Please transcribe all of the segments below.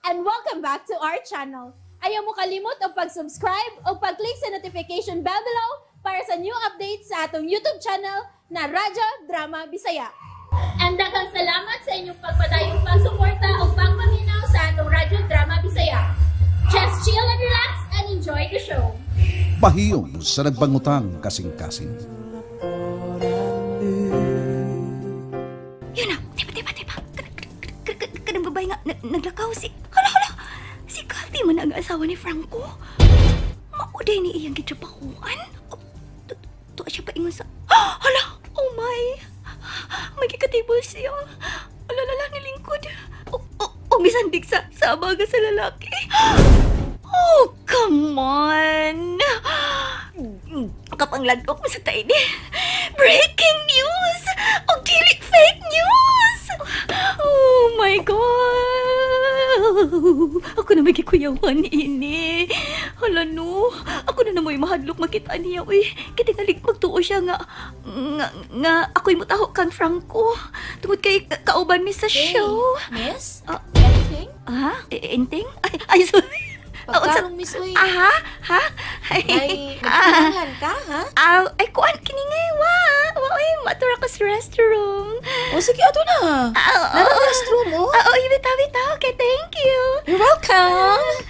And welcome back to our channel. Ayaw mo kalimot og pag-subscribe o pag-click sa notification bell below para sa new updates sa atong YouTube channel na Radyo Drama Bisaya. And daghang salamat sa inyong pagpadayong pagsuporta o pagpaminaw sa atong Radyo Drama Bisaya. Just chill and relax and enjoy the show. Bahiyong sa nagbangutang kasing-kasing. Yun na, tiba. Kanang babae nga, naglakaw si... Hala, hala! Si Kathy man ang asawa ni Franco. Mauday ni iyang gitrabahuan. Tuwa siya paingon sa... Hala! Oh my! May kikatibol siya. Alalala, nilingkod. O misandig sa abaga sa lalaki. Oh, come on! Kapangladok mo sa taini. Breaking news! O dili fake news! Oh my God! Ako na may gikuyawan ini. Hala no, ako na namoy mahadlok makita niya. Uy, kitingalig magtuo siya nga ako'y mutaho kang Franco. Tungod kay kauban mi sa show. Miss? Anything? Ha? Anything? Ay, sorry. Pagkarong, miss, uy. Aha? Ha? Ay, nagkilangan ka, ha? Ay, kuan, kiningay, wa. Wa, uy, matura ko sa restroom. O, sige, ato na. Nara restroom, oh. Oo, bitaw. Okay, thank you. You're welcome.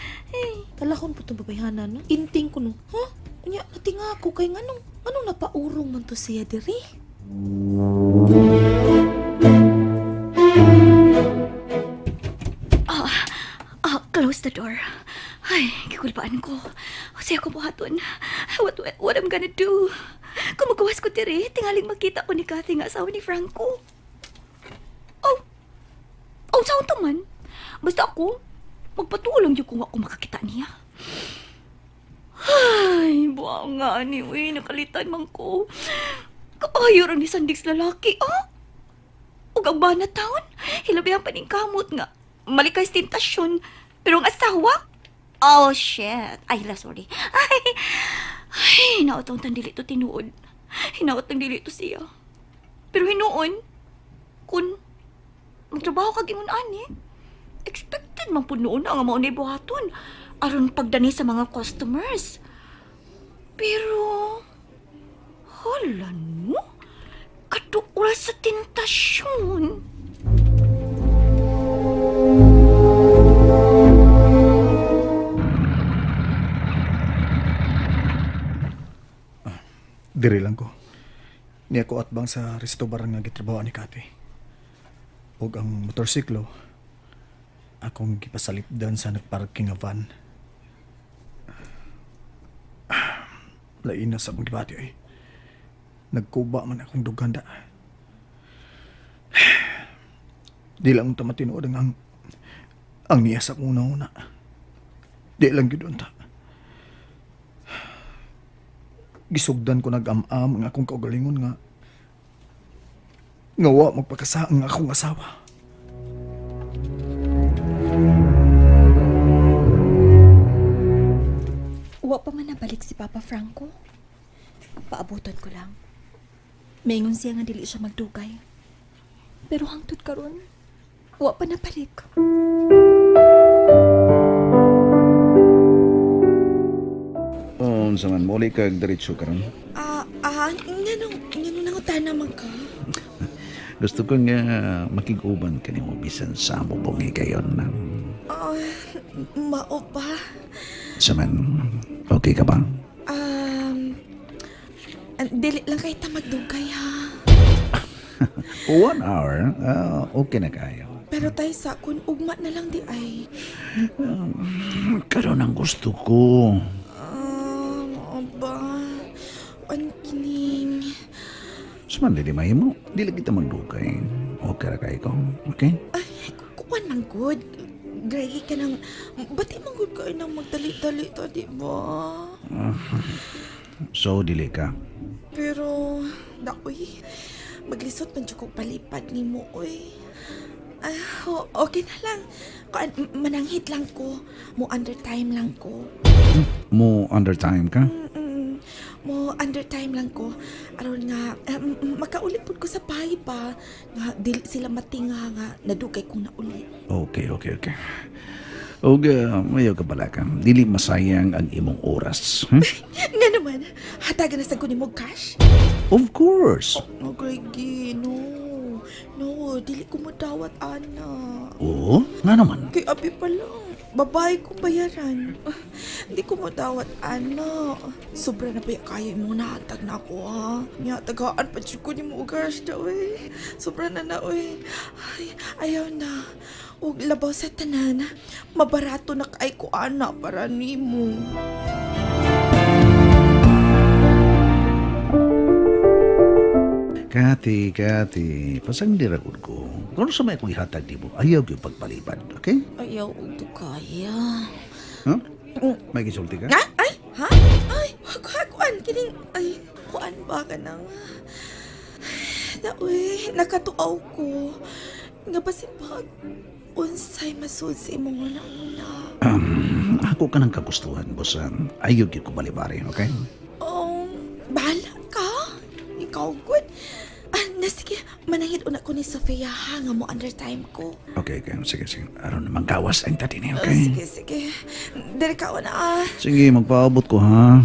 Talakon po itong babayhanan, no? Inting ko, no? Ha? Unya, natinga ako kay nganong napaurong man to siya diri? Close the door. Ay, gikulpaan ko. Kasi ako buhaton. What I'm gonna do? Kung magawas ko diri, tingaling makita ko ni Kathy nga asawa ni Franco. Oh, saan to man? Basta ako, magpatulong yung kung ako makakita niya. Ay, buang nga ni, uy, nakalitan man ko. Kaayo rin ni Sandig sa lalaki, ah? Ug ang bana taon, hilabihan pa ning kamot nga. Malikay sa tentasyon. Pero ang asawa? Oh, shit. Ay, la, sorry. Ay, hinaot ang tandili to tinuod. Hinaot ang dili to siya. Pero hinuon, kung magtrabaho kag ingon ani, expected man po noon ang maunay buhaton aron pagdani sa mga customers. Pero, hala no, kaduol sa tentasyon. Diri lang ko. Niya ko atbang sa resto bar nga gitrabaho ni Kati. Ug ang motorsiklo akong gipasalipdan sa nagparking nga van. Lain na sa akong gibati ay. Nagkuba man akong duganda. Di lang ta matinuod ang niya sa akong una-una. Di lang gyud unta. Gisugdan ko nag-am-am ang akong kaugalingon nga wa magpakasa ang akong asawa. Wa pa man nabalik si Papa Franco. Paabutan ko lang. Maingon siya nga dili siya magdugay. Pero hangtod karon, wa pa nabalik. Unsa man muli kag diretso karon? Nganong nangutana man ka? Gusto ko nga makig-uban kanimo bisan sa amo bungi kayon. Mao pa. Sa man, okay ka ba? Dili lang kay ta magdugay ha. 1 hour, okay na kayo. Pero tay sa kun ugma na lang di ay. Karon ang gusto ko. Ba? An kining. Suman dili mahimo, dili kita magdugay. Okay ra kay ko. Okay? Ay, kuan man gud. Greg ka nang bati man gud kay nang magdali-dali ta, di ba? So dili ka. Pero daoy, maglisod man jud kog palipad nimo oy. Okay na lang. Kuan mananghit lang ko, mo under time lang ko. Mo under time ka? Mo under time lang ko aron nga makauli pud ko sa bahay pa nga dili sila matinga nga nadugay kong nauli. Okay. Og mayo ka balaka. Dili masayang ang imong oras. Nga naman, hatagan na sa ko nimo cash? Of course. Oh, Greggy, no. No, dili ko modawat, ana. Oo, nga naman. Kay abi pa lang. Babae kong bayaran. Hindi ko modawat, ana. Sobra na ba kaya mo nahatag na ako, ha? Nya, tagaan pa dyan ko ni mo cash daw, eh. Sobra na na, eh. Ay, ayaw na. Ug labaw sa tanan. Mabarato na kay ko, ana, para nimo. Kati, Kati, pasangdira ko ko. Kung sa may akong ihatag di mo, ayaw yung pagpalipad, okay? Ayaw, ug kaya. Huh? May gisulti ka? Ha? Ay, ha? Ay, kuan, kining, ay, kuan ba ka nang? Daoy, nakatuaw ko. Nga ba si Pag, unsay masud sa imong una-una? Ako ka ng kagustuhan, boss. Ayaw gyud ko balibari, okay? Oh, bahala ka. Ikaw, good. Na sige, manangit una ko ni Sofia, ha, nga mo under time ko. Okay, okay. Sige, sige. Aron naman gawas ang tati ni, okay? Sige, sige. Dere ka na, ah. Sige, magpaabot ko, ha?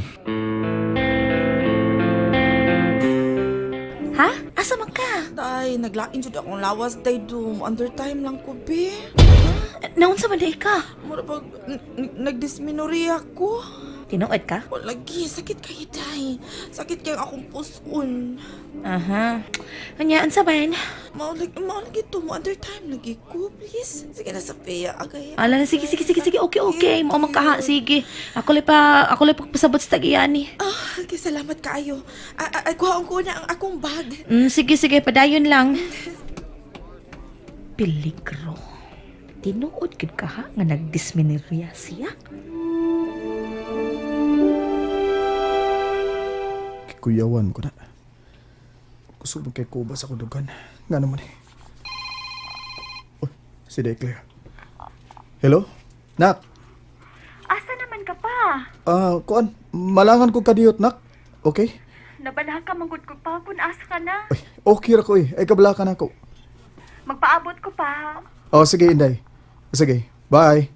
Ha? Asa man ka? Day, naglain jud akong lawas, day, dum. Under time lang ko, be. Naunsa man day ka? Mura pag nagdisminoria ko. Tinuod ka? O, lagi, sakit kayo, day. Sakit kayo akong puson. Aha. Kanya, unsa man? Maulagi to mo. Under time lagi ko, please. Sige na, Sofia. Agay. Ala na, sige, sige, sige, sige. Okay, okay. Mao man ka, ha. Sige. Ako lay pagpasabot sa tagiyan ni. Ah, okay, salamat kaayo. Ay, kuhaon ko na ang akong bag. Sige, sige. Padayon lang. Peligro. Tinuod gid ka, ha? Nga nagdisminerya siya. Kuyawan ko na. Kusog kay Kuba sa kudugan. Nga naman eh. Oh, si Declare. Hello? Nak? Asa naman ka pa? Kuan, malangan ko kadiyot, nak. Okay? Nabalahan ka manggod ko pa kung asa ka na. Ay, okay ra ko eh. Ay, kabalakan ako. Magpaabot ko pa. Oh, sige, Inday. Sige, bye.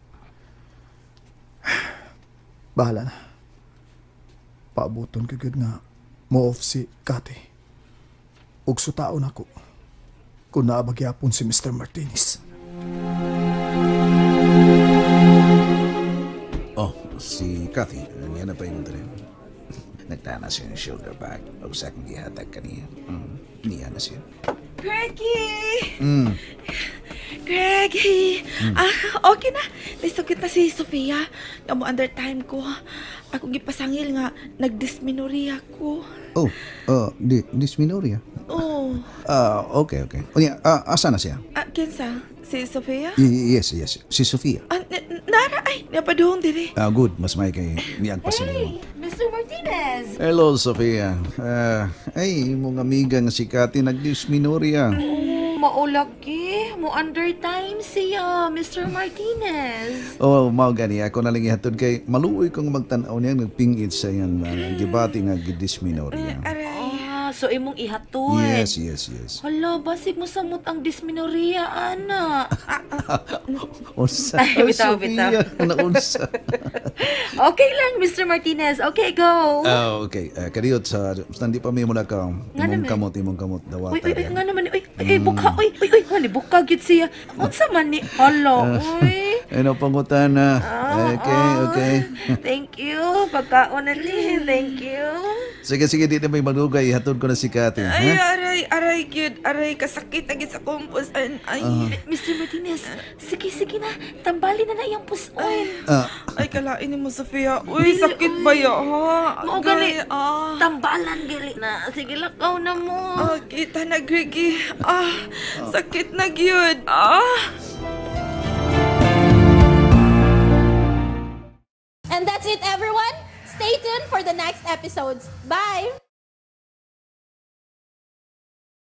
Bahala na. Paabuton ka gud nga mo-off si Kate. Ug sutaon ako kung naabagyapon si Mr. Martinez. Oh, si Kathy. Niya na pa yung dre. Nagtana siya ng shoulder bag. O sa akong gihatag kaniya. Niya na siya. Greggy! Greggy! Ah, okay na. Nasugit na si Sofia. Nga mo under time ko. Akong gipasangil nga nagdisminoria ko. Oh, dysmenorrhea? Oh. Okay, okay. O niya, asa na siya? Kinsa? Si Sofia? Yes, yes. Si Sofia. Nara, ay, napaduhong diri. Good. Mas may kay niyang pasilyo. Hey, Mr. Martinez! Hello, Sofia. Ay, imong amiga nga si Kati nagdysmenorrhea. Maulagi. Mo under time siya, Mr. Martinez. Oh, mao gani ako na lang ihatod kay maluoy kong magtan-aw niya nagpingit sa iyang gibati nga gidysmenorrhea. Aray. So imong ihatod. Yes, yes, yes. Hala, basig mo samot ang dysmenorrhea, ana. Unsa? Ay, bitaw, bitaw. Naunsa. Okay lang, Mr. Martinez. Okay, go. Okay. Kadiyot sa standi pa may muna ka. Imong kamot, imong kamot dawata. Uy, uy, uy, nga naman. Uy, uy, buka, uy, uy, uy, wali buka gyud siya. Unsa man ni? Hala, uy. Ano pangutan na? Okay, okay. Thank you. Pagkaon na ni. Thank you. Sige, sige, di na may magdugay. Hatod ko na si Kati. Ay, aray, aray, gyud. Aray, kasakit na gyud sa kumpos. Ay, Mr. Martinez, sige, sige na. Tambali na na iyang puson. Ay, kalain ni mo, Sofia. Uy, sakit ba ya, ha? Mao gali. Tambalan, gali na. Sige, lakaw na mo. Kita na, Greggy. Sakit na gyud. And that's it, everyone. Stay tuned for the next episodes. Bye!